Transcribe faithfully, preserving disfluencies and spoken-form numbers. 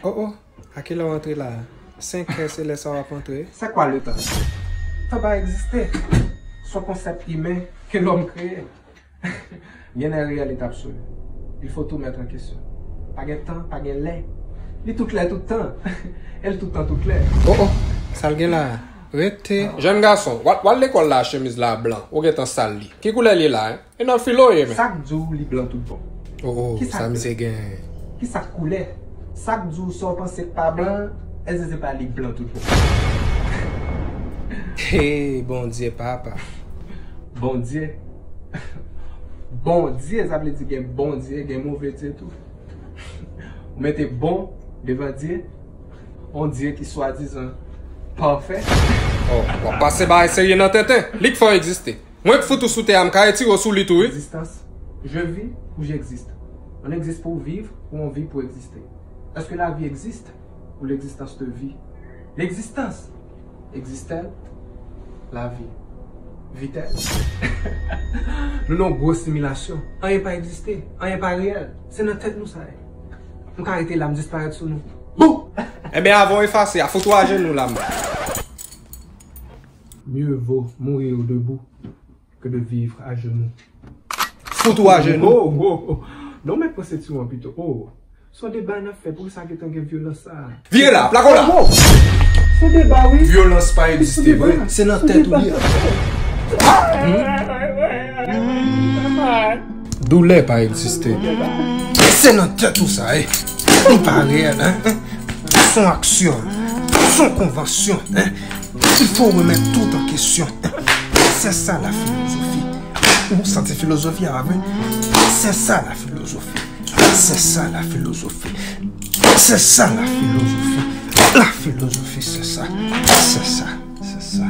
Oh, oh, a kilè w antre la? Senk è se lè sa w ap antre. C'est quoi le temps? Tan pa egziste. C'est un concept humain que l'homme crée. Rien n'est réel et absolu. Il faut tout mettre en question. Pa gen tan, pa gen lè. Li tout lè, tout tan. E l tout tan, tout lè. Oh, oh, sa l gen la? Rete. Jèn gason, w al, w al lekòl la, chemiz la blan. Ou gentan sal li. Ki koulè li ye la, hein? E nan filo ye, men. Sa k di w li blan tout bon? Oh, oh, sa misye gen. Ki sa k koulè? Sa k di w sa w panse k pa blan, èske se pa li k blan tout bon? Hey, Bondye, papa. Bondye. Bondye, sa vle di gen bon Dye, gen move Dye tou. Ou mete bon devan Dye, on Dye ki swadizan pafè. Oh, w ap pase bagay serye nan tenten. Li k fè w egziste. Mwen k fout ou sou tè a, m ka retire w sou li tou, wi. L'existence. Je vis ou j'existe. On existe pour vivre ou on vit pour exister. Est-ce que la vie existe ou l'existence te vit? L'existence. Existe-t-elle? La vie. Vit-elle? Nou nan yon gwo similasyon. Anyen pa egziste. Anyen pa reyèl. Se nan tèt nou sa ye. M ka rete la, m disparèt sou nou. Bou! Ebyen, avan w efase a, fout ou ajenou la, m. Mieux vaut mourir debout que de vivre à genoux. Fout ou ajenou. Oh, oh, oh. Non, men pran sentiman pito. Oh. Se yon deba n ap fè, poukisa gentan gen vyolans sa a? Vire la, plako la. Oh, se yon deba, wi. Vyolans pa egziste vre. Se nan tèt ou li ye. Doulè pa egziste. Se nan tèt ou sa ye. Li pa reyèl, hein? Se yon aksyon. Se yon konvansyon, hein? Il faut remettre tout en question. C'est ça la philosophie. Ou santi filozofi a, pa vre? C'est ça la philosophie. C'est ça la philosophie. C'est ça la philosophie. La philosophie, c'est ça. C'est ça. C'est ça.